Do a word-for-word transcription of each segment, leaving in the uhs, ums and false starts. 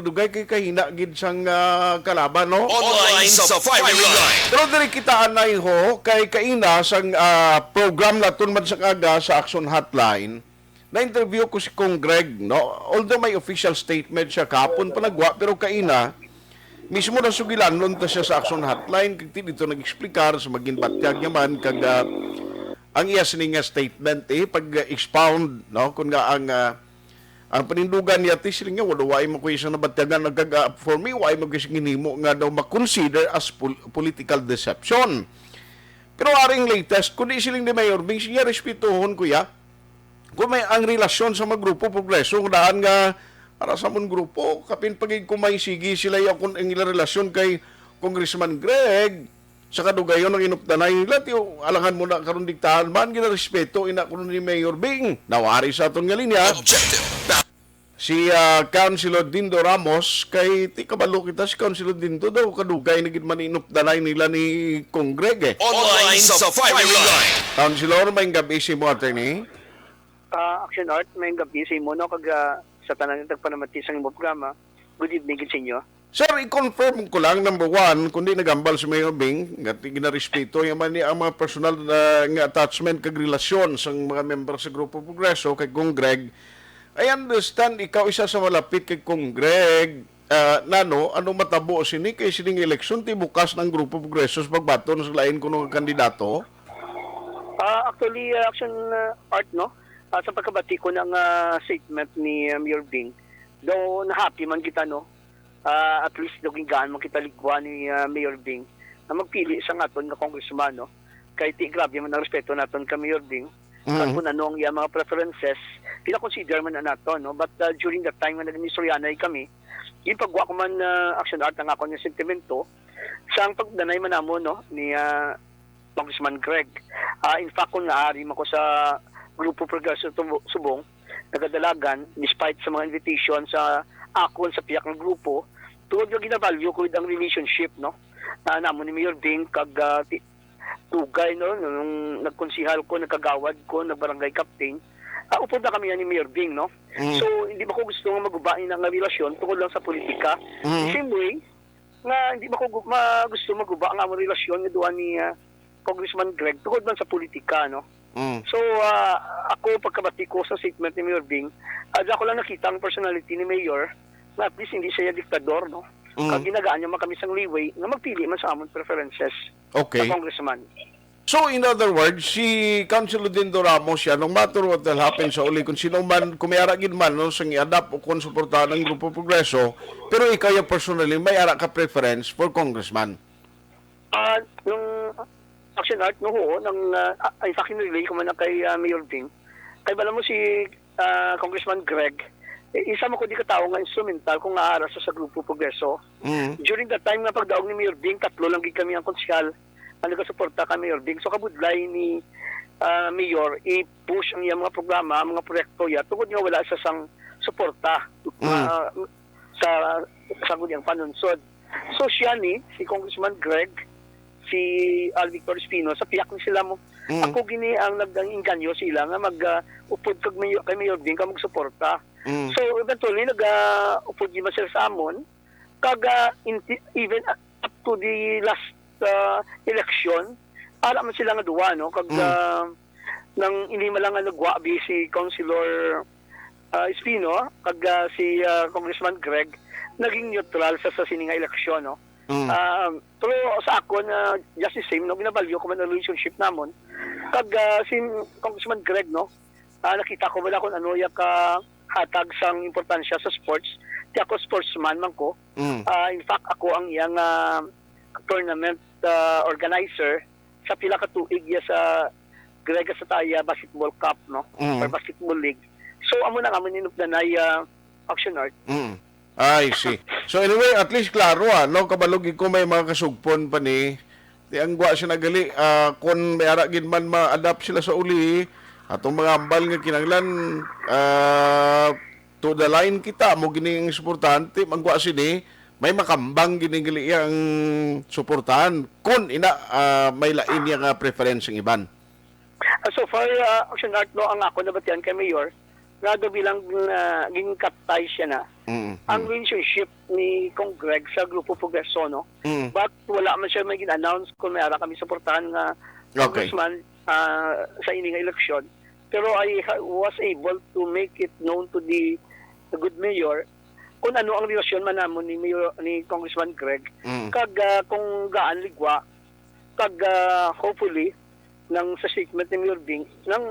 Dugay kay kahina gid sang, ah, kalaban, no? Online sa firing line. Pero diri kita anay ho kay kaina sang, ah, program naton man sa kaga sa Action Hotline. Na-interview ko si Cong Greg, no? Although may official statement siya kahapon pa nagwa, pero kaina mismo nasugilanon ta siya sa Action Hotline kag ti dito nag-explicar sa magin batyag niya man kag, ah, ang iya sini nga statement, eh, pag-expound, no? Kung nga ang, ah, ang panindugan niya, ti siling nga, wala, wa man ko isang nabatyagan, nagkag-, ah, for me, wa man ko isang ginhimo nga daw ma-consider as pol-, political deception. Pero aring latest, kundi siling ni Mayor Bing, siya respetuhon ko ya. Kung may ang relasyon sa mga grupo, progreso, daan nga, para sa amon grupo, kapin pagig kumay sige sila ya kung ang ilang relasyon kay Congressman Greg, sa kadugayon ang inupdanay nila, ti alangan mo na karon diktahan man, ginarespeto, ina kuno ni Mayor Bing. Nawari sa aton nga linya. Objective. Si, ah, Councilor Dindo Ramos, kay ti kabalo kita si Councilor Dindo daw, kadugay na gid man inupdanay nila ni Cong Greg, eh. Online sa firing line. Councilor, may gabi si mo, attorney. Ah, Action Art, may gabi sa imo, no? Kag, ah, sa tanan nga tagpanamati sa imong programa, good evening gid sa inyo. Sir, i-confirm ko lang, number one, kundi nagambal si Mayor Bing, nga ti-, ginarespeto niya man niya ang mga personal na, nga attachment kag relasyon sang mga member sa Grupo Progreso kay Cong Greg. I understand ikaw isa sa malapit kay Cong Greg. Ah, nano, ano matabo sini kay sining eleksyon ti bukas ng Grupo Progreso sa pagbaton sa lain kuno nga kandidato? Ah, actually, ah, Action, ah, Art, no? Ah, sa pagkabati ko ng, ah, statement ni, ah, Mayor Bing, daw na-happy man kita, no? Ah, at least daw gingaan man kita ligwa ni, ah, Mayor Bing na magpili sa aton nga congressman, no? Kay ti grabe man ang respeto naton kay Mayor Bing. Mm. Kag kung ano ang iya mga preferences, pina-consider man na nato, no? But, ah, during that time nga nag-inistoryanay kami, ginpagwa ko man, ah, Action Art ang akon nga sentimento sa ang pagdanay man namon, no, ni, ah, Congressman Greg. Ah, in fact, kung naari man ko sa Grupo Progreso Tubo-, Subong, nagadalagan, despite sa mga invitation sa akon sa pihak ng grupo, tungod nga ginavalue ko ang relationship, no, na namon ni Mayor Bing kag, ah, ti-, dugay, no, nung nagkonsihal ko, nagkagawad ko, nagbarangay captain, ah, upod na kami ni Mayor Bing, no? Mm. So, hindi ba ko gusto nga maguba ina nga relasyon tungod lang sa politika? Mm. The same way, nga hindi ba ko gu-, ma-, gusto maguba ang among relasyon nga duha ni, ah, Congressman Greg tungod man sa politika, no? Mm. So, ah, ako, pagkabati ko sa statement ni Mayor Bing, ah, ako lang nakita ang personality ni Mayor nga at least hindi siya diktador, no? Mm. Kag ginagaan niya man kami sang leeway nga magpili man sa amon preferences Okay. sa congressman. So, in other words, si Councilor Dindo Ramos siya, no matter what will happen sa uli, kung sino man, kung may ara gid man, no, sang i-adapt o kung suportahan ang Grupo Progreso, pero ikaw yung personally, may ara ka preference for congressman? Ah, nung Action Art, no, ho, nang, ah, ah, ay, sa akin, relay ko man na kay, ah, Mayor Bing. Kay bala mo si, ah, Congressman Greg, eh, isa mo ko di ka tao nga instrumental kung aara sa, sa Grupo Progreso. Mm. During that time nga pagdaog ni Mayor Bing, tatlo lang gid kami ang konsehal ang nagasuporta kay Mayor Bing. So, kabudlay ni, ah, Mayor, i-push ang iyang mga programa, ang mga proyekto, ya, tungod nga wala sa sang suporta, Mm. ah, sa, sa ganyang panunsod. So, siya ni, si Congressman Greg, si Al Victor Espino, sa pihak ni sila mo, Mm. ako gini ang nag-, ang inganyo sila nga mag, ah, upod kag Mayor, kay Mayor Bing ka magsuporta. Mm. So, eventually, nag, ah, upod gid man sila sa amon. Kag, ah, inti-, even up to the last, ah, election, ara man sila nga duwa, no? Kag, Mm. ah, nang hindi man lang nga nagwabi si Councilor, ah, Espino, kag, ah, si, ah, Congressman Greg, naging neutral sa, sa sini nga eleksyon, no? Mm. Ah, pero sa akon, ah, just the same, no, ginabalyo ko man ang relationship namon. Kag, ah, si Congressman Greg, no, ah, nakita ko wala kung ano iya ka hatag sang importansya sa sports. Di ako sportsman man ko. Mm. Ah, in fact, ako ang iyang, ah, tournament, ah, organizer sa pila ka tuig iya sa Greg Asataya Basketball Cup, no? Mm. Or Basketball League. So, amo na nga, maninupdanay, ah, Action Art. Mm. I see. So anyway, at least klaro, ah, no? Kabalog ko may mga kasugpon pa ni. Di ang gwa siya nagali, ah, kung may ara gid man ma-adapt sila sa uli, atong mga ambal nga kinahanglan, ah, to the line kita, mo gini ang suportahan, ti, ang gwa sini, may makambang gini gali ang suportahan. Kung ina, ah, may lain niya nga preference ang iban. Ah, so far, ah, Action Art, no, ang ako nabatian kay Mayor, nga gabi lang, ah, ginkatay siya na. Mm, ang mm. relationship ni Cong Greg sa Grupo Progreso, no? Mm. But wala man siya may gin-announce kung may ara kami suportahan nga Okay. congressman ah, sa ini nga eleksyon. Pero I ha- was able to make it known to the good mayor kung ano ang relasyon man namon ni Mayor, ni Congressman Greg, Mm. kag ah, kung gaan ligwa, kag ah, hopefully nang sa statement ni Mayor Bing nang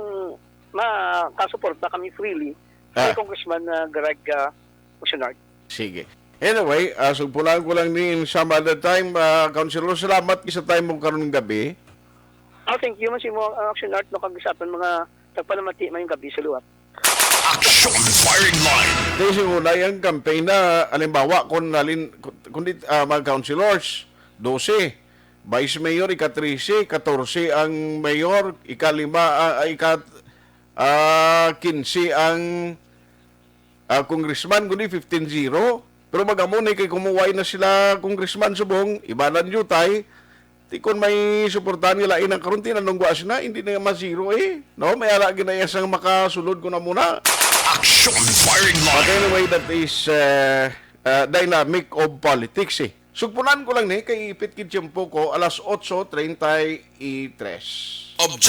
makasuporta kami freely kay Ah. Congressman ah, Greg ah, Cusinart. Sige. Anyway, uh, sugpunan ko lang ni in some other time, uh, Councilor, salamat sa time mo karon gabi. Oh, thank you man sa imo, uh, Action Art, no, kag sa aton mga tagpanamati mayong gabi sa liwat. Action Firing Line. Di siguro na yung campaign na, halimbawa, kung nalin, kung di, ah, mga councilors, dose, vice mayor, ika-trese, katorse ang mayor, ika-lima, ah, ah, ika, ah, kinse ang ah, congressman, kundi fifteen zero. Pero magamo ni kay kumuway na sila congressman subong, ibanan jutay. Ti kon may suportahan nga lain ang karon, tinanong wa sila, hindi na ma-zero eh. No, may ara ginayas ang makasulod ko na muna. Action Firing But Line. Anyway, that is uh, uh, dynamic of politics eh. Sugpunan ko lang ni kay ipit kid tiyempo ko alas otso treinta y tres. Object